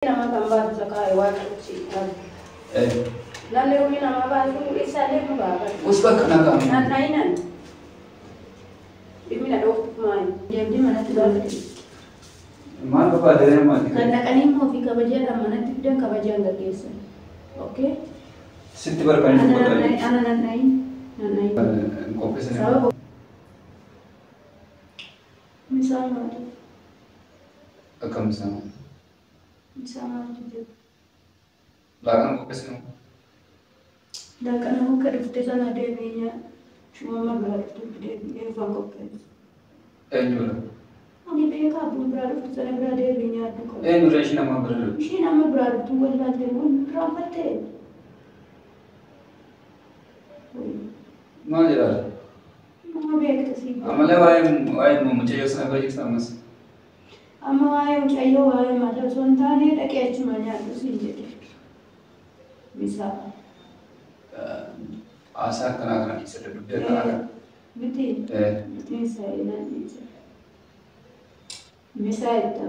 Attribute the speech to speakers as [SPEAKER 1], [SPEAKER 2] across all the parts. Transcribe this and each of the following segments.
[SPEAKER 1] Nama kan baasu isa kaa'e waaqa dhugsi. Namni ruuhii nama baasu isaallee nu baafata.
[SPEAKER 2] Us bakka nagaa.
[SPEAKER 1] Nan dha'inan. Dhimmi na dhooftu maali? Deemtee manatti gaafate.
[SPEAKER 2] Maal barbaadee maali?
[SPEAKER 1] Kan dhaqanii immoo ofii kabajaadhaan manatti fidan kabajaan gaggeessan. Okay?
[SPEAKER 2] Sitti barbaadee dubbatan.
[SPEAKER 1] Ana nan dha'in. Nan dha'in.
[SPEAKER 2] Qopheessan.
[SPEAKER 1] Sababa misaa maali?
[SPEAKER 2] Akkam isaa?
[SPEAKER 1] Misaa maaltu jiru?
[SPEAKER 2] Laaqana qopheessan.
[SPEAKER 1] Laaqana muka dhufte sana deemee nyaadha. Shumama biraa dhuftutti deebi'ee afaan qopheessa.
[SPEAKER 2] Eenyudha?
[SPEAKER 1] Ani beekaa abbuun biraa dhuftu sana biraa deebi'ee nyaadhu qaba.
[SPEAKER 2] Eenyudha isheen nama bira dhuftu?
[SPEAKER 1] Isheen amma biraa dhuftu wallaalte waan raaffatte.
[SPEAKER 2] Maal jedhaa?
[SPEAKER 1] Nama beekta si.
[SPEAKER 2] Ammallee waa'ee mucayyoo sana bira jirta ammas.
[SPEAKER 1] Amma waa'ee mucayyoo waa'ee mataa osoo hin taane dhaqee achuma nyaadhu siin jedhe. Misaa.
[SPEAKER 2] Haasaa akkanaa kana dhiisa, dubbii akkanaa kana.
[SPEAKER 1] Miti. Misaa inaan dhiisa. Misaa itti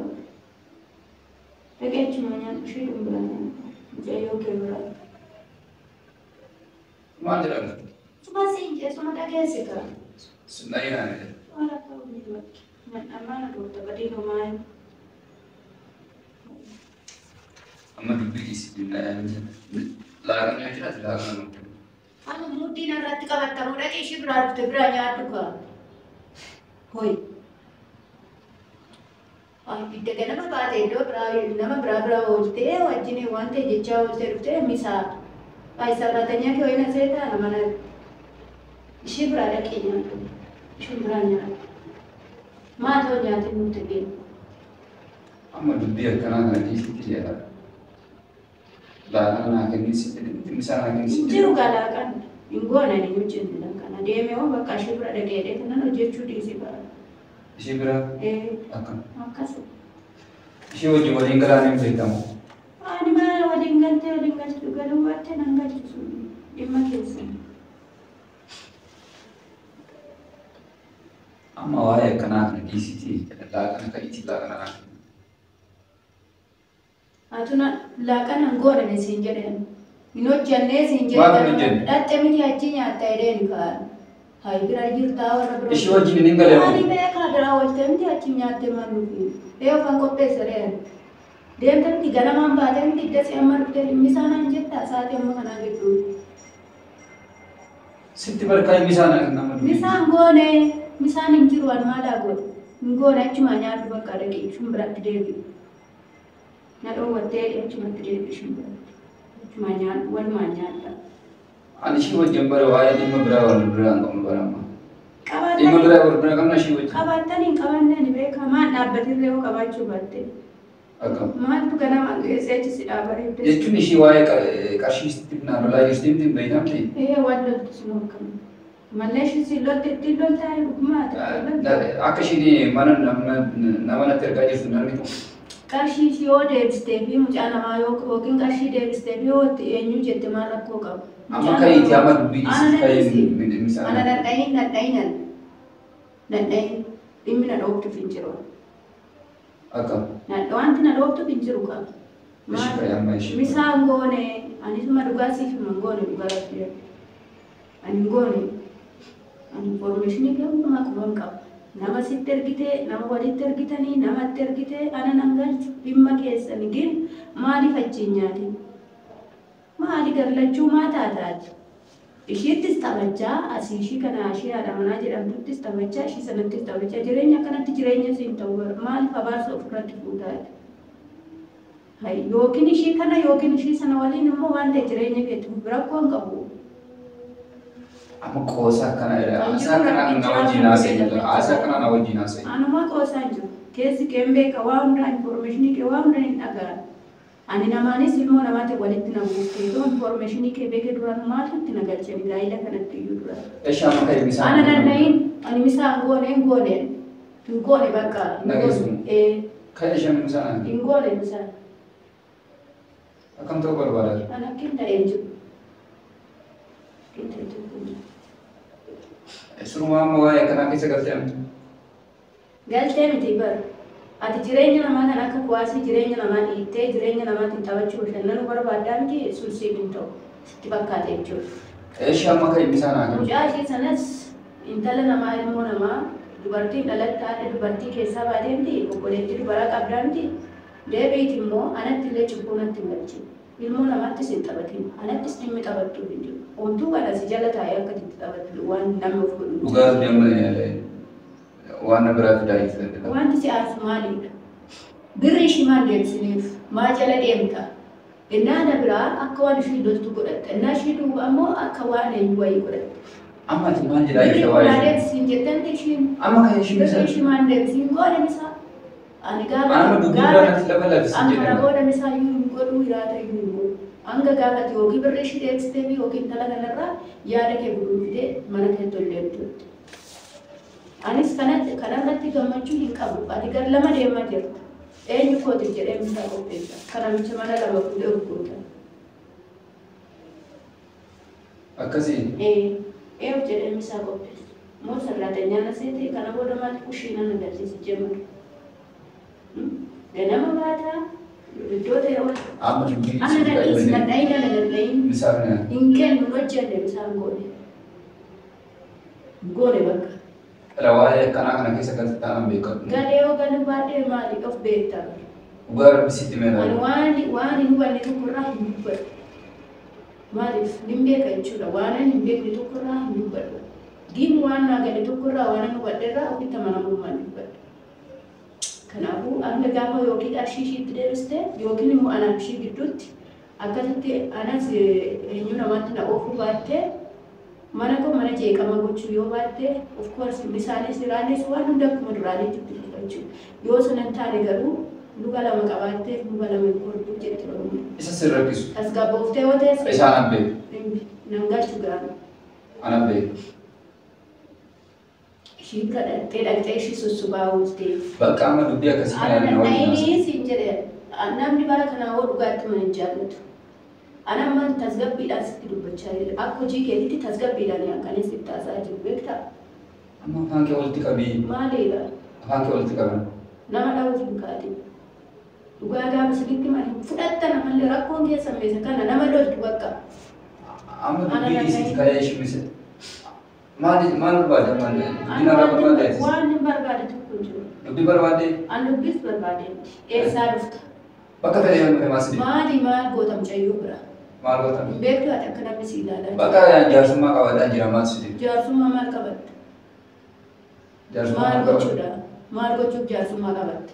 [SPEAKER 1] dhaqee achuma nyaadhu ishee biraa nyaadhu. Mucayyoo kee biraa.
[SPEAKER 2] Maal jedhaa?
[SPEAKER 1] Suma siin jedhe suma dhageesse kaa.
[SPEAKER 2] Sinna jedhe.
[SPEAKER 1] Maal akka hojii bakki. Ammaan goota badii homaa.
[SPEAKER 2] Amma dubbii dhiisi. Laaqana yoo jiraate laaqana nu kennu.
[SPEAKER 1] Amma muddiin irratti qabattamu dhaqee ishee biraa dhufte biraa nyaadhu kaa. Hoyi. Ibidda ganama baate iddoo biraa nama biraa bira ooltee wajjin waan ta'e jechaa ooltee dhuftee misaa. Ay sarratanya kee wayina seetaa mana ishee biraa dhaqee nyaadhu. Ishee biraa nyaadhu. Maal ta'u nyaatee nutti deemu.
[SPEAKER 2] Amma dubbii akkanaa kana dhiisitti jedha. Laaqana naa kennisi jedhe, misaa naa kennisi jedhe.
[SPEAKER 1] Jiru galaaqan hin goone ni hojjenne kana deemee hoo bakka ishee bira dhaqee kanan hojjechuu dhiisi bara.
[SPEAKER 2] Ishee bira akkam?
[SPEAKER 1] Akkas.
[SPEAKER 2] Ishee wajjin waliin galaan hin beekamu.
[SPEAKER 1] Ani maal waliin galtee waliin galchuu galuu baatte nan galchisu dhimma keessan.
[SPEAKER 2] Amma waa'ee akkanaa kana dhiisitti laaqana ka'iitii laaqana naa kenni.
[SPEAKER 1] Atuna laaqana hin goone siin jedheen. Hin hojjennee siin
[SPEAKER 2] Maaf hin
[SPEAKER 1] jedhe.
[SPEAKER 2] hojjenne?
[SPEAKER 1] Dhatte miti achi nyaatta jedheen kaan. Hayi bira jirtaa warra bira.
[SPEAKER 2] Ishee wajjin hin galee.
[SPEAKER 1] Ani beekaa biraa ooltee miti achi nyaatte maal nufi. Ee ofaan qopheessa dheen. Deemte miti ganamaan baatee miti iddasi amma dhuftee dhimmisaa naan jettaa sa'aatii amma kanaa gidduu.
[SPEAKER 2] Sitti barkaa misaa naa kenna dubbii.
[SPEAKER 1] Misaan goone misaan hin jiru an maalaa godhe. Hin goone achuma nyaadhu bakka dhaqee ishun biratti deebi'u. Na dhoowwattee achumatti deebi'u ishun biratti. Achuma nyaadhu walumaan nyaadha.
[SPEAKER 2] Ani ishee wajjin bara waa'ee dhimma biraa wal biraa hin qabnu bara amma. Dhimma biraa wal biraa qabna ishee wajjin.
[SPEAKER 1] Qabaatanii hin qabanne ni beekaa maal dhaabbatirree yoo qabaachuu baatte.
[SPEAKER 2] Akkam?
[SPEAKER 1] Maaltu ganama geessee achi si dhaabaree?
[SPEAKER 2] Jechuun ishee waa'ee qarshii sitti naa lolaa jirti miti hin beekamti.
[SPEAKER 1] Ee waan loltu sun akkam. Mallee isheen si lolte ittiin loltaa dhugumaa.
[SPEAKER 2] Akka isheen mana nama natti ergaa jirtu hin argitu.
[SPEAKER 1] Qarshii ishii yoo deebistee fi mucaa namaa yookiin qarshii deebistee fi yoo itti eenyu jette maal rakkoo qabu?
[SPEAKER 2] Amma ka'iitii amma dubbii dhiisitti ka'ee misaa.
[SPEAKER 1] Ana nan dhahin nan dhahinan. Nan dhahin dhimmi na dhooftuuf hin jiru.
[SPEAKER 2] Akkam?
[SPEAKER 1] Wanti na dhooftuuf hin jiru qaba.
[SPEAKER 2] Ishee ka'i amma ishee.
[SPEAKER 1] Misaan goone anisuma dhugaa siif hima hin goone dhugaa rabbi. Ani hin goone. Ani informationii kee hundumaa quban qaba. Nama sitti ergitee, nama walitti ergitanii, namatti ergitee ana nan galchu dhimma keessan gin maaliif achi hin nyaatin? Maali garlachuu maa taataati? Ishiittis taphachaa asii ishii kana ishii haadha manaa jedhamtuttis taphachaa ishii sanattis taphachaa jireenya akkanatti jireenya siin ta'u maaliif abaarsa ofirratti fuutaati? Hayi yookiin ishii kana yookiin ishii sana waliin immoo waan ta'e jireenya keetti rakkoo hin qabu.
[SPEAKER 2] Amma qoosaa akkanaa jedha. Haasaa akkanaa na wajjin haasa'e. Haasaa akkanaa na wajjin haasa'e.
[SPEAKER 1] Anuma qoosaa hin jiru. Keessi kee hin beeka waa hundaa informationii kee waa hunda hin dhaga'an. Ani namaanis ilmoo namaatti walitti na buuftee yoo informationii kee beeke duraan maaltu itti na galchani gaa'ila kanatti iyyuu duraan.
[SPEAKER 2] Ishee amma ka'i misaa.
[SPEAKER 1] Ana danda'in ani misaa hin goone hin goone hin goone bakka hin
[SPEAKER 2] Dhageessu.
[SPEAKER 1] goone. Ee
[SPEAKER 2] Ka'i ishee misaa naa kenni.
[SPEAKER 1] hin goone misaa.
[SPEAKER 2] Akkam ta'uu barbaada?
[SPEAKER 1] Ani akkin ta'ee hin jiru. Akkin ta'ee jiru.
[SPEAKER 2] Surumaa amma waa'ee akkanaa keessa galtee amma.
[SPEAKER 1] Galtee miti bara. Ati jireenya namaa kan akka kuwaasii jireenya namaa dhiittee jireenya namaatiin taphachuu bashannanuu barbaaddaa miti sun siif hin ta'u. Sitti fakkaata jechuudha.
[SPEAKER 2] Eeshi amma kan misaa naa kennu.
[SPEAKER 1] Mucaa ishee sanas intala namaa ilmoo namaa dubartiin dhalatte haadha dubartii keessaa baatee miti obboleettii dubaraa qabdaa miti deebiiti immoo anatti illee cubbuu natti hin galchin. Ilmoo namaattis hin taphatin. Anattis dhimmi taphattuuf hin jiru. Homtuu kana si jala taa'ee akka itti taphattu waan namni of godhu.
[SPEAKER 2] Dhugaa rabbi amma waan na biraa fidaa jirti.
[SPEAKER 1] Wanti si aarsu maalidha? Birri ishii maal deebisiniif? Maa jala deemta? Innaa na biraa akka waan ishii loltu godhatta. Innaa ishii duuba ammoo akka waan eenyu wayii godhatta.
[SPEAKER 2] Amma ati maal jedhaa
[SPEAKER 1] Birri
[SPEAKER 2] jirta
[SPEAKER 1] kun
[SPEAKER 2] waa'ee ishee?
[SPEAKER 1] deebisiin jettanti ishiin.
[SPEAKER 2] Amma kan ishii
[SPEAKER 1] Birri
[SPEAKER 2] misaa.
[SPEAKER 1] ishii maal deebisiin goone misaa? Ani gaafa
[SPEAKER 2] Amma dubbii biraa natti lafa laafisi
[SPEAKER 1] An kana
[SPEAKER 2] jedhama.
[SPEAKER 1] booda misaa iyyuu hin godhuu jiraata iyyuu hin godhu. Hanga gaafate yookiin birri ishii deebistee fi yookiin intala kanarraa yaada kee guduunfitee mana keetti ol deebituutti. Anis kanatti kanarratti gammachuu hin qabu. Ati gar lama deemaa jirta. Eenyu kootiif jedhee misaa qopheessa. Kana micha mana lama fuudhee urgoota.
[SPEAKER 2] Akkasii.
[SPEAKER 1] Ee eef jedhee misaa qopheessa. Moo sarraatenyaa na seete kana booda maal kushiina na galchisi jemma. Ganama baataa iddoo ta'e oolu.
[SPEAKER 2] Amma dubbii
[SPEAKER 1] Ana na dhiisi na dhayin ana na dhayin.
[SPEAKER 2] Misaa kana.
[SPEAKER 1] Hin kennu hin hojjenne misaan goone. Goone bakka.
[SPEAKER 2] Dhala waa'ee akkanaa kana keessa kan taa'an beekadhu.
[SPEAKER 1] Galee yoo galu baadhee maali of beektaa.
[SPEAKER 2] Dhugaa rabbi sitti meeqa?
[SPEAKER 1] Ani waan hin hubanne tokkorraa hin dubbadhu. Maaliif nin beeka jechuudha. Waan ani hin beekne tokkorraa hin dubbadhu. Gin waan naa gale tokkorraa waan ani hubadherraa ofitti amanamummaan dubbadha. Kanaafuu hanga gaafa yookiin qarshii ishiitti deebiste yookiin immoo anaaf ishii gidduutti akkasitti anas eenyu namaatti na oofuu baattee mana koo mana jeeqama gochuu yoo baatte of course misaanis jiraanis waan hunda akkuma duraaniitti itti fufa jechuudha. Yoo sana hin taane garuu luka lama qabaattee luka lama hin kortuu jetti Oromoon.
[SPEAKER 2] Isa sin rakkisu.
[SPEAKER 1] Tasgabbooftee yoo teesse
[SPEAKER 2] Isaan an beeku.
[SPEAKER 1] nan galchu gaana.
[SPEAKER 2] Anan beeku.
[SPEAKER 1] Ishii bira dhaqxee dhaqxee ishii sossobaa ooltee.
[SPEAKER 2] Bakka amma dubbii akkasii
[SPEAKER 1] Ana
[SPEAKER 2] kana na wajjin haasa'u.
[SPEAKER 1] dhaqxee siin jedhe namni bara kanaa hoo dhugaatti mana hin jaallatu. Ana amma tasgabbiidhaan sitti dubbachaa jira. Akka hojii keetitti tasgabbiidhaan akkanis sitti haasa'aa jiru beektaa?
[SPEAKER 2] Amma afaan kee walitti qabii.
[SPEAKER 1] Maaliidha?
[SPEAKER 2] Afaan kee walitti qaban.
[SPEAKER 1] Nama dhabuuf hin kaatin. Dhugaa gaafa sinitti malee fudhatta namallee rakkoon keessa meesa kana nama loltu bakka.
[SPEAKER 2] Amma
[SPEAKER 1] Ana
[SPEAKER 2] dubbii dhiisitti
[SPEAKER 1] dhaqxee.
[SPEAKER 2] kalee ishii misa. Maal maal barbaada maal dubbii narraa barbaada jetis.
[SPEAKER 1] Waan hin barbaade tokko hin jiru.
[SPEAKER 2] Dubbii barbaadde
[SPEAKER 1] An dubbiis barbaadeetti. Eessaa dhufta?
[SPEAKER 2] bakka fedhe yoo dhufe maas deema.
[SPEAKER 1] Maali maal goota mucayyoo bira?
[SPEAKER 2] Maal goota?
[SPEAKER 1] Hin beektu ati akka namni si ilaalaa jiru.
[SPEAKER 2] Bakka jaarsummaa qabataa jira maal si deema.
[SPEAKER 1] Jaarsummaa maal qabatta?
[SPEAKER 2] Jaarsummaa
[SPEAKER 1] Maal
[SPEAKER 2] maal qabata?
[SPEAKER 1] gochuudha? Maal gochuuf jaarsummaa qabatta?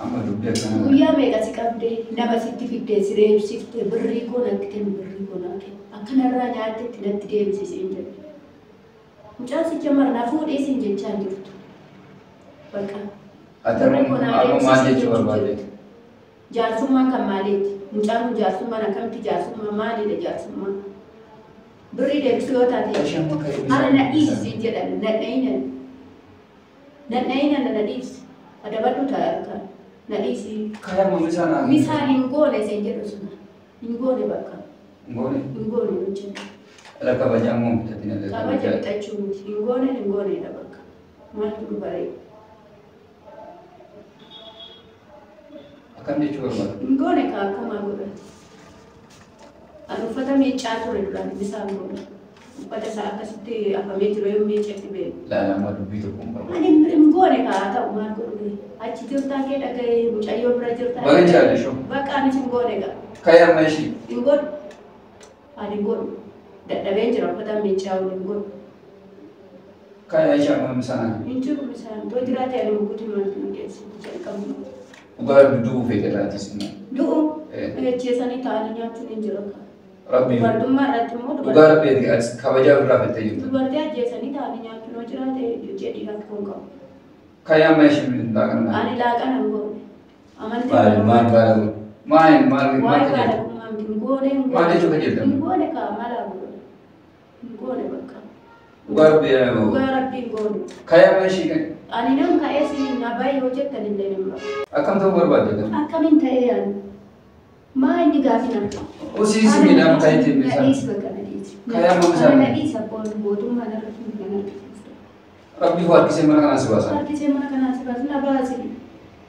[SPEAKER 2] Amma dubbii akkanaa.
[SPEAKER 1] Guyyaa meeqa si qabdee nama sitti fiddee si reebsiftee birrii koo natti kenni birrii koo naa kenni. Akkanarraa nyaattetti natti deebisi siin jedhe. Mucaan si jammarnaa fuudhee siin jechaa hin jirtu. Bakka.
[SPEAKER 2] Ati
[SPEAKER 1] Birrii koo naa
[SPEAKER 2] amma maal
[SPEAKER 1] deebisi
[SPEAKER 2] jechuu
[SPEAKER 1] jechuu
[SPEAKER 2] barbaadde?
[SPEAKER 1] jirtu. Jaarsummaan kan maaliiti? Mucaan kun jaarsummaan akkamitti jaarsummaa maalidha jaarsummaan? Birrii deebisuu yoo taate
[SPEAKER 2] Ishee amma ka'ee
[SPEAKER 1] ana na dhiisi siin jedhan na dhayinan. Na dhayinan na dhiisi. Adabadhu taa'e harkaan. Na dhiisi.
[SPEAKER 2] Kaya amma misaa naa.
[SPEAKER 1] Misaa hin goone siin jedhu suna. Hin goone bakka.
[SPEAKER 2] Goone.
[SPEAKER 1] Hin goone hojjennu.
[SPEAKER 2] Dhala kabajaa moo bitatina
[SPEAKER 1] Kabaja bitachuu miti. Hin goone hin goonedha bakka. Maaltu nu baree?
[SPEAKER 2] Akkam jechuu barbaada?
[SPEAKER 1] Hin goone kaa akkamaa godhan. Ani uffata miiccaa ture duraan misaan goone. Uffata isaa akkasitti afamee jiru yoo miiccetti beeku.
[SPEAKER 2] Laala amma dubbii tokko hin barbaadu.
[SPEAKER 1] Ani hin goone kaa haa ta'u maal godhu achi jirtaa kee dhaga'ee mucayyoo bira jirtaa.
[SPEAKER 2] Baga jaalle shoo.
[SPEAKER 1] Bakka anis hin goone gaa.
[SPEAKER 2] Kaya amma ishii.
[SPEAKER 1] Hin godhu. Ani hin godhu. Dadhabeen jira uffata miiccaa waliin hin godhu.
[SPEAKER 2] Kaya ishee amma misaa naa.
[SPEAKER 1] Hin jiru misaan. Too jiraate ani mukuuti maaltu nu geessitti jalqabnu.
[SPEAKER 2] Dhugaa rabbi du'uu feete laatis immoo.
[SPEAKER 1] Du'u. Echeessanii taa'anii nyaachuun hin jiru akka.
[SPEAKER 2] Rabbi
[SPEAKER 1] Dubartummaa irratti immoo
[SPEAKER 2] dhugaa rabbi ati kabajaa ofirraa fettee jirta.
[SPEAKER 1] Dubartii ajjeesanii taa'anii nyaachuun yoo jiraate jedhii rakkoo hin qabu.
[SPEAKER 2] Kaya amma ishee laaqana naa.
[SPEAKER 1] Ani laaqana hin goone. Amantii
[SPEAKER 2] Maal maal baala goone? Maal maal maal
[SPEAKER 1] Waa'ee
[SPEAKER 2] kajeelta?
[SPEAKER 1] baalagummaa miti hin goone hin
[SPEAKER 2] Maal
[SPEAKER 1] goone.
[SPEAKER 2] jechuu kajeelta?
[SPEAKER 1] Hin goone kaa maal haa goone? Hin goone bakka.
[SPEAKER 2] Dhugaa rabbi
[SPEAKER 1] Dhugaa rabbi hin goone.
[SPEAKER 2] Kaya amma ishee kan
[SPEAKER 1] Ani nam ka'ee si na baay'ee hojjettan illee hin bahu.
[SPEAKER 2] akkam ta'uu barbaadde kan?
[SPEAKER 1] Akkamiin ta'ee ani? Maa inni gaafii nama?
[SPEAKER 2] Usii si miidhaan ka'eetti
[SPEAKER 1] Na
[SPEAKER 2] miidhaan.
[SPEAKER 1] dhiisi bakka na dhiisi.
[SPEAKER 2] Kaya amma misaan.
[SPEAKER 1] Na dhiisi abboon mootummaan irratti hin argisiisu.
[SPEAKER 2] Rabbi harkisee mana kanaa si baasa.
[SPEAKER 1] Harkisee mana kanaa si baasa na baasi.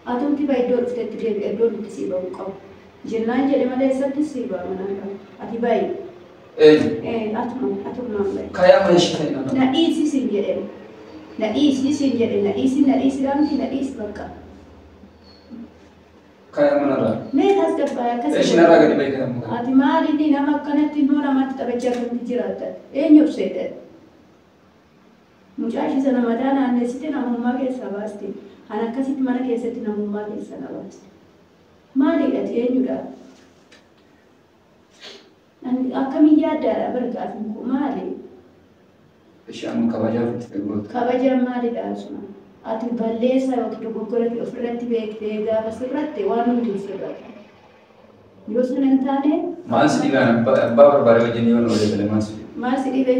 [SPEAKER 1] Atumti ba'i iddoo dhuftetti deebi'e iddoo nuti si ba'u qabu. Jennaan jedhe malee eessatti si ba'a mana kana. Ati ba'i.
[SPEAKER 2] Eenyu?
[SPEAKER 1] Atuma atumaan ba'i.
[SPEAKER 2] Kayaa mana ishee ta'e nama.
[SPEAKER 1] Na dhiisi siin jedhe. Na dhiisi siin jedhe na dhiisi na dhiisi dhaamti na dhiisi bakka.
[SPEAKER 2] Kayaa manarraa.
[SPEAKER 1] Mee tasgabbaa akkasii.
[SPEAKER 2] Isheen irraa gadi ba'i kayaa mana.
[SPEAKER 1] Ati maal inni nama akkanatti immoo namatti taphachaa akkamitti jiraatta? Eenyuuf seetan? Mucaa ishee sana mataa naannessite namummaa keessaa baaste. Kan akkasitti mana keessatti namummaa keessaa na baaste. Maali ati eenyudha? Akkamiin yaaddaadha bara gaafin koo maali?
[SPEAKER 2] Ishee amma kabajaa ofitti eeggoota.
[SPEAKER 1] Kabajaan maalidha asuma? Ati balleessaa yookiin dogoggora kee ofirratti beektee gaafa sirratte waan hundi hin sirrata. Yoo sana hin taane
[SPEAKER 2] Maal si dhibaan abbaa barbaade wajjin yoo walii gale maal si dhibe?
[SPEAKER 1] Maal si dhibe?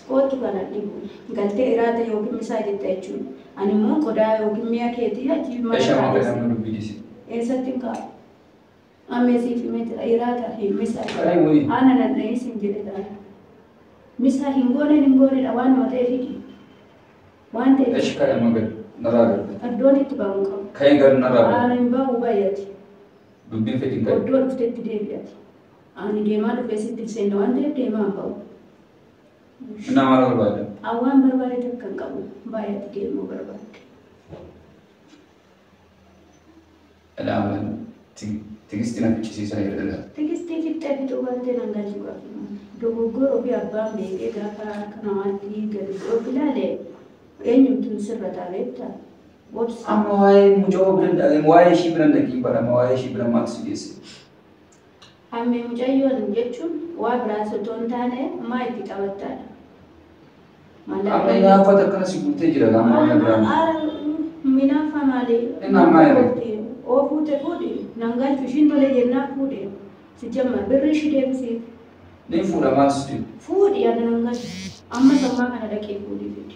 [SPEAKER 1] Kootu kana dhibu. Galtee iraata yookiin misaa jetta jechuudha. Ani immoo qodaa yookiin mi'a keetii achi mana
[SPEAKER 2] Ishee amma
[SPEAKER 1] kaa'e.
[SPEAKER 2] kana dubbii dhiisi.
[SPEAKER 1] Eessatti hin kaa'u? Amma siif himee jira iraata fi misaa.
[SPEAKER 2] Karaa wayii.
[SPEAKER 1] Ana nan dhiyeessin jedhe ta'a. Misaa hin goone hin goonedha waanuma ta'e fidi. Waan ta'eef
[SPEAKER 2] Ishee kayaa amma gadi narraa gadi.
[SPEAKER 1] iddoon itti ba'u hin qabu.
[SPEAKER 2] Kayaa gadi narraa gadi.
[SPEAKER 1] Ani hin ba'u baay'ati.
[SPEAKER 2] Dubbiin fedhiin gadi.
[SPEAKER 1] Iddoo dhuftetti deebi'ati. Ani deemaa dhufee sitti hin seenne waan ta'eef deemaa hin ba'u.
[SPEAKER 2] Innaa maal barbaada?
[SPEAKER 1] Awwaan barbaade takka hin qabu. Baay'ati deemuu barbaade.
[SPEAKER 2] Ilaalan tigistii na fichisiisaa jira.
[SPEAKER 1] Tigistii fixxee fixuu baattee nan galchu gaafa. Dogoggora ofii abbaan beekee gaafa akka namaatti gadi of ilaale eenyumtuun sirrataa beektaa? Obsa.
[SPEAKER 2] Amma waa'ee mucaa bira waa'ee ishii bira dhaqiin bara waa'ee ishii bira maaltu si geesse?
[SPEAKER 1] Ammee mucayyoon jechuun waa biraas otoo hin taane maa itti taphattaadha.
[SPEAKER 2] Amma hinaaffata akkana si guutee jira lama waan biraa.
[SPEAKER 1] Minaafa maali?
[SPEAKER 2] Inni ammaa yeroo.
[SPEAKER 1] Oo fuute fuudhi nan galchu ishiin tolee jennaan fuudhi. Si jamma birri ishii deebisiif.
[SPEAKER 2] Ni fuudha maaltu si dhibe?
[SPEAKER 1] Fuudhi ana nan galchu. Amma sammaa kana dhaqee fuudhi fidi.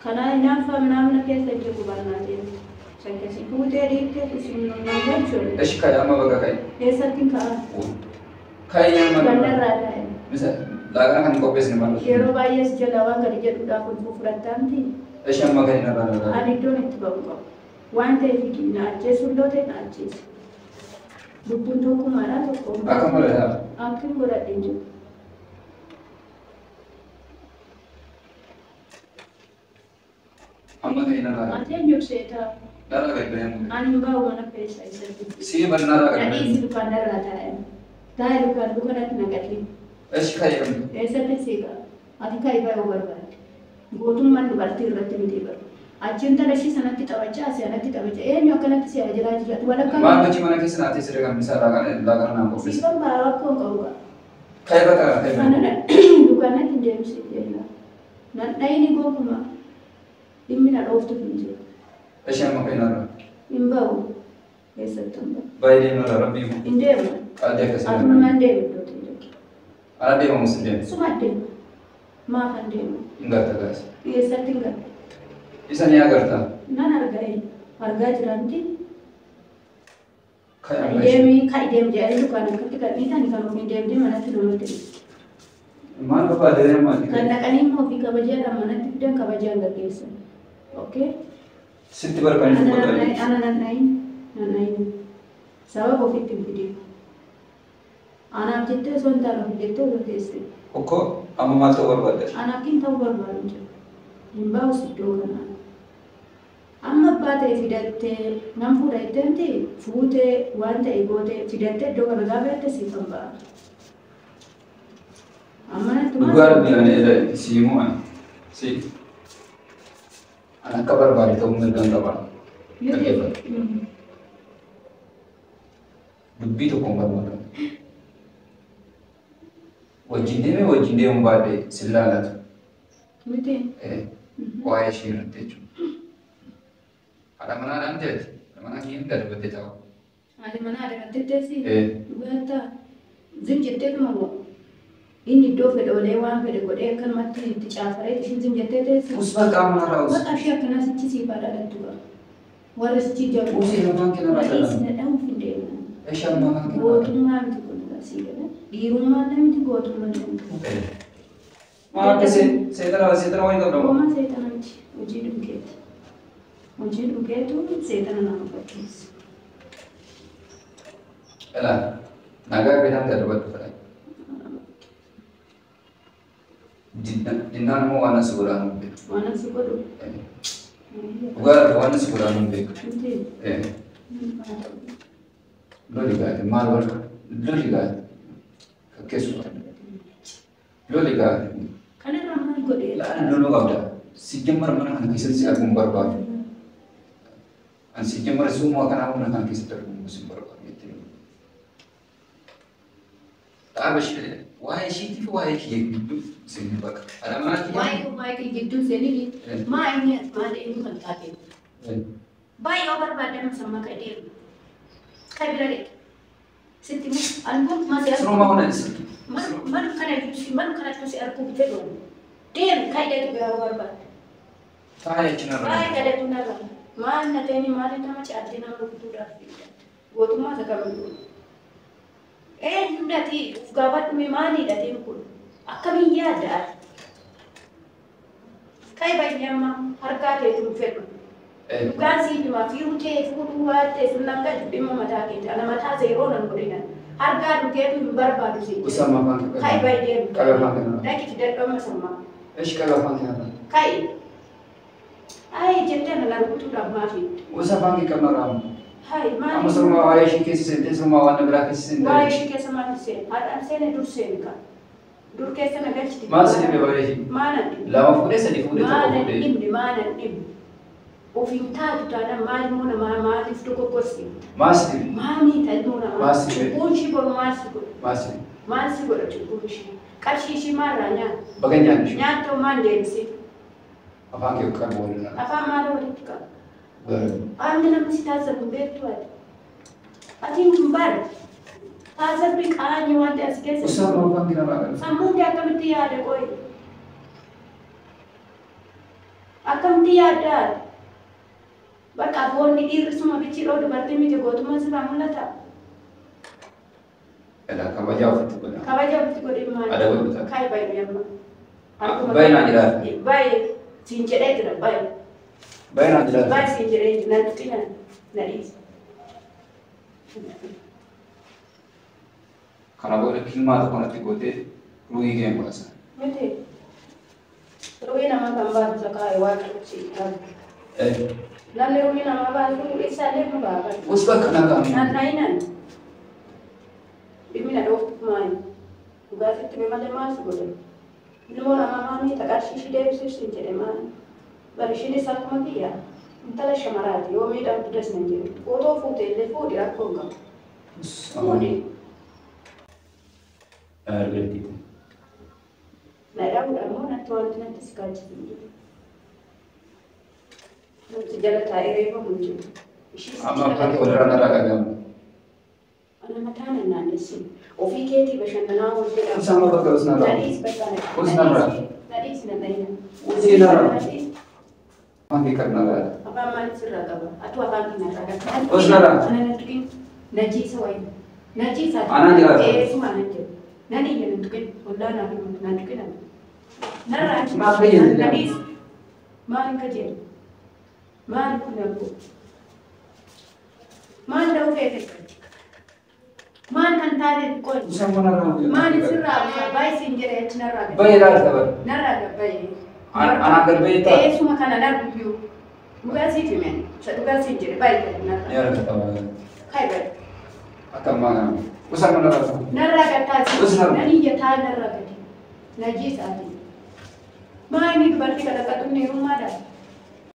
[SPEAKER 1] Kanaa hinaaffaa minaamna keessa jiru barnaateen. Sakkasi fuutee dhiiftee isin nan galchu.
[SPEAKER 2] Ishii kayaa amma bakka kayi.
[SPEAKER 1] Eessatti hin ka'a?
[SPEAKER 2] Kayi amma.
[SPEAKER 1] Gandarraa taa'e.
[SPEAKER 2] Misa laaqana kan qopheessine maal?
[SPEAKER 1] Yeroo baay'ee si jalaa waan gadi jedhuudhaaf ulfuu fudhattaanti.
[SPEAKER 2] Ishee amma kayi narraa narraa.
[SPEAKER 1] Ani iddoon itti ba'u qabu. Waan ta'eef na ajjeesu illee ta'e na ajjeesu. Lubbuun tokkummaadha tokko.
[SPEAKER 2] Akkam godhata?
[SPEAKER 1] Akkin godhadhe hin jiru.
[SPEAKER 2] Amma kayi narraa.
[SPEAKER 1] Ati eenyuuf seetaa?
[SPEAKER 2] Narraa gadi bahee amma.
[SPEAKER 1] Ani hin ba'u mana keessa isa dubbi.
[SPEAKER 2] Sii bar narraa gadi
[SPEAKER 1] Na
[SPEAKER 2] bahee.
[SPEAKER 1] dhiisi lukaan narraa taa'e. Taa'e lukaan lukanatti naqatee.
[SPEAKER 2] Ishii kayi amma.
[SPEAKER 1] Eessatti siiqa? Ati kayi ba'uu barbaadde. Gootummaan dubartii irratti miti bara. Achiin tana ishii sanatti taphachaa asii anatti taphachaa eenyu akkanatti si ajajaa jiraatu walakkaa.
[SPEAKER 2] Maal gochi mana keessa naatee siree kan misaa laaqana naan qopheesse?
[SPEAKER 1] Siifan ba'a rakkoo hin qabu qaba.
[SPEAKER 2] Kayi bakka kayi bakka.
[SPEAKER 1] Ana dukanatti hin deemsiif jenna. Nan dhayini gonkumaa dhimmi na dhooftu hin jiru.
[SPEAKER 2] Ishee amma kayi narraa.
[SPEAKER 1] Hin ba'u. Eessatti hin ba'u.
[SPEAKER 2] Baay'ee deemarraa rabbii mu.
[SPEAKER 1] Hin deemu.
[SPEAKER 2] Qalbii akkasii.
[SPEAKER 1] Atumaan deemu iddoo ta'e dhaqe.
[SPEAKER 2] Ana deemamu sin deemu.
[SPEAKER 1] Suma deema. Maaf hin deemu?
[SPEAKER 2] Hin garta gaas.
[SPEAKER 1] Eessatti hin garta?
[SPEAKER 2] Isa ni agarta.
[SPEAKER 1] Nan argaa argaa jiraanti.
[SPEAKER 2] Kayi amma ishee.
[SPEAKER 1] Deemii ka'i deem jedhanii dukaan akkatti kan dhiitan kan ofiin deemtee manatti namatti dhiisti.
[SPEAKER 2] Maal barbaade maali?
[SPEAKER 1] Kan dhaqanii immoo ofii kabajaadhaan manatti fidan kabajaan gaggeessan. Okay?
[SPEAKER 2] Sitti barbaade dubbatanii.
[SPEAKER 1] Ana nan dhayin nan dhayin. Sababa ofitti hin fidin. Anaaf jettee osoo hin taane ofiif jettee osoo teesse.
[SPEAKER 2] Okkoo amma maal ta'uu barbaadde?
[SPEAKER 1] Anaaf kin ta'uu barbaadu hin jiru. Hin baa'us iddoo kanaa. Amma abbaa ta'e fidattee nan fuudha jettee miti fuutee waan ta'e gootee fidattee iddoo kana gaafa jette siif hin ba'a. Amma natti maal?
[SPEAKER 2] Dhugaa rabbii ani eda si himu ani. Si. Ani akka barbaade ta'uu mirga hin qaba. Dhaggeeffadhu. Dubbii tokko hin barbaadu. Wajjin deemee wajjin deemuu baadhee si laalatu.
[SPEAKER 1] Miti.
[SPEAKER 2] Waa'ee ishee irratti jechuudha. Haadha manaadhaan jeeti. Haadha manaa kiyya hin darbattee taa'u.
[SPEAKER 1] Haadha manaa darbattee teessi. Dhugaattaa. Zim jetteetuma moo? Inni iddoo fedhe olee waan fedhe godhee akkanumatti itti caafaree ishiin zim jettee teessi.
[SPEAKER 2] Us bakka amma irraa us.
[SPEAKER 1] Bakka ishee akkanaa sichi siif haadha dhattu qaba. Warri sichi jabu.
[SPEAKER 2] Usii afaan kee narraa
[SPEAKER 1] Dhiisi
[SPEAKER 2] dhala.
[SPEAKER 1] na dhahuuf hin deemu.
[SPEAKER 2] Ishee amma afaan kee narraa
[SPEAKER 1] Gootummaa miti kun sii gala. Dhiirummaan namti gootummaa namti.
[SPEAKER 2] dhala. Maal akka seexana wayii qabda moo?
[SPEAKER 1] Homaa seexana miti. Hojii dhunkeeti. Hojii dhunkeetu seexana nama fakkeessa.
[SPEAKER 2] Ilaa nagaa beekamte dubbadhu fedha. Jinnaan immoo waan asi godhaan hin beeku.
[SPEAKER 1] Waan asi godhu.
[SPEAKER 2] Dhugaa waan asi godhaan hin beeku.
[SPEAKER 1] Miti.
[SPEAKER 2] Loli gaate maal barka loli gaate fakkeessu qabda. Loli gaate.
[SPEAKER 1] Kanarraa maal godhee?
[SPEAKER 2] Ilaala loluu qabda. Si jammar mana kana keessatti si arguun barbaadu. Ani si jammar suumaa kanaa mana kana keessatti arguun si barbaadu jettee. Dhaaba ishee waa'ee ishiitii fi waa'ee kiyya gidduu seenuu bakka. Haadha manaa kiyya.
[SPEAKER 1] Waa'ee waa'ee kiyya gidduu seenii maa inni maal eenyu kan taate? Baay'ee yoo barbaadame samma ka deemu. Ka bira deemu. Sitti ani kun maal si
[SPEAKER 2] Suruma hunda
[SPEAKER 1] Maal kana maal kanatti si arguu fedhu. Deemu ka hidhatu biraa barbaadde.
[SPEAKER 2] Taa'ee achi narra.
[SPEAKER 1] Taa'ee kadhatu narra. Maal na ta'ini maal nama caaltee nama rukutuudhaaf fidda. Gootummaa isa kamiyyuu. Eenyuudhaati of gaafadhu mee maaliidha kun? Akkamiin yaadda ati? Kai baay'ee amma harkaa keetu hin fedhu. Dhugaan sii himaa fiiruu kee fuudhuu baattee sun nan galchu dhimma mataa keeti. Ana mataa zeeroo nan godhina. Harkaa dhugeetu hin barbaadu sii jedhu.
[SPEAKER 2] Usama afaan kee
[SPEAKER 1] Kai baay'ee
[SPEAKER 2] qabe afaan kee narra.
[SPEAKER 1] Dhaqi fidadhu amma sammaa.
[SPEAKER 2] Ishi qabe afaan kee narra.
[SPEAKER 1] Kai. Ayi jettee ana rukutuudhaaf maa fidde?
[SPEAKER 2] Usa afaan kee qabna irraa.
[SPEAKER 1] Hai maali?
[SPEAKER 2] Amma suruma waa'ee ishii keessa seentee suruma waan biraa keessa seentee.
[SPEAKER 1] Waa'ee ishii keessa maal seene? Har'aan seene dur seene ka. Dur keessa na galchiti.
[SPEAKER 2] Maal si dhibe waa'ee ishii?
[SPEAKER 1] Maal an dhibne?
[SPEAKER 2] Lama fuudhee sadi fuudhee tokko
[SPEAKER 1] Maal an
[SPEAKER 2] fuudhee.
[SPEAKER 1] dhibne? Maal an dhibne? Of hin taatu taanaan maal immoo namaa maaliif dogoggorsi?
[SPEAKER 2] Maal si dhibe?
[SPEAKER 1] Maamii ta'uu namaa?
[SPEAKER 2] Maal si dhibe?
[SPEAKER 1] Cubbuun ishii boru maal si godha?
[SPEAKER 2] Maal si dhibe?
[SPEAKER 1] Maal si godha cubbuun ishii? Qarshii ishii maalirraa nyaata?
[SPEAKER 2] Baga nyaanni ishii.
[SPEAKER 1] Nyaattoo maal deebisee?
[SPEAKER 2] Afaan kee qabu waliin.
[SPEAKER 1] Afaan maal walitti qaba? Qaamni namni si taasisu hin beektu ati. Ati hin barre. Taasifni qaanii waan ta'e as keessa.
[SPEAKER 2] Usama afaan kee narraa qabu.
[SPEAKER 1] Sammuun kee akkamitti yaada qoyi? Akkamitti yaadda ati? Bakka goonni dhiirri suma bichii dhoo dubartii miti gootummaa sirraa mul'ata.
[SPEAKER 2] Ilaa kabajaa ofitti godha.
[SPEAKER 1] Kabajaa ofitti godhe maali?
[SPEAKER 2] Ada godhu ta'a.
[SPEAKER 1] Kai baay'ee amma.
[SPEAKER 2] Baay'ee naa jiraata.
[SPEAKER 1] Baay'ee siin jedhee jira baay'ee.
[SPEAKER 2] Baay'ee naa jiraata.
[SPEAKER 1] Baay'ee siin jedhee jira na tuqina na dhiisa.
[SPEAKER 2] Kana booda kilmaa tokko natti gootee ruhii kee hin baasa.
[SPEAKER 1] Miti. Ruhii namaa kan baasu sakaa waaqa si qabu. Namni ruhii namaa baasu isaallee nu baafata.
[SPEAKER 2] Us bakka nagaa.
[SPEAKER 1] Naanna'inaan. Dhimmi na dhooftu maali? Dhugaatitti mee malee maal si godhe? Ilmoo namaa maamii taqarshii ishii deebisuuf siin jedhe maali? Bari ishiinis akkuma kiyya intala shamaraati yoo miidhamtu das nan jedhu. Otoo fuute illee fuudhi rakkoo hin qabu. Fuudhi.
[SPEAKER 2] Argattiiti.
[SPEAKER 1] Na dhabuudha immoo natti wanti natti si kaachisu hin jiru. Namti jala taa'ee reefamu hin jiru. Ishiis
[SPEAKER 2] Amma afaan kee walirraa narraa qagamu.
[SPEAKER 1] Ana mataa nan naannessin. Ofii keetii bashannanaa hojjedha.
[SPEAKER 2] Usama bakka us narraa.
[SPEAKER 1] Nadhiis bakka
[SPEAKER 2] Us narraa.
[SPEAKER 1] Nadhiis na dhayina.
[SPEAKER 2] Usii narraa.
[SPEAKER 1] Nadhiis.
[SPEAKER 2] Afaan kee qabna narraa.
[SPEAKER 1] Afaan maaliif sirraa qaba? Atu afaan kee narraa qaba.
[SPEAKER 2] Us narraa.
[SPEAKER 1] Ana na tuqin. Najiisa wayi. Najiisa.
[SPEAKER 2] Anaan jiraata.
[SPEAKER 1] Eessuma anan jedhu. Nan iyya na tuqin. Ollaa naaf himu na tuqin. Narraa.
[SPEAKER 2] Maaf fayyadde?
[SPEAKER 1] Nadhiis. Maal hin kajeelu? Maal kun arguu? Maal ta'uu feete? Maal kan taate qoy?
[SPEAKER 2] Usama narraa.
[SPEAKER 1] Maal sirraa qaba? Baay'ee siin jedhe achi narraa gad.
[SPEAKER 2] Baay'ee laata bara.
[SPEAKER 1] Narraa gad baay'ee.
[SPEAKER 2] Anaan gad baay'ee ta'a.
[SPEAKER 1] Eessuma kana darbu dhugaa siif hime. Isa dhugaa siif jedhe baay'ee gad narraa.
[SPEAKER 2] Ni argata baay'ee.
[SPEAKER 1] Kai baay'ee.
[SPEAKER 2] Akka ammaa kana. Usama narraa.
[SPEAKER 1] Narraa gad taasi.
[SPEAKER 2] Usama.
[SPEAKER 1] Nan iyya taa narraa gadi. Najiisaati. Maa inni dubartii kadhaqatu ni hirummaadha.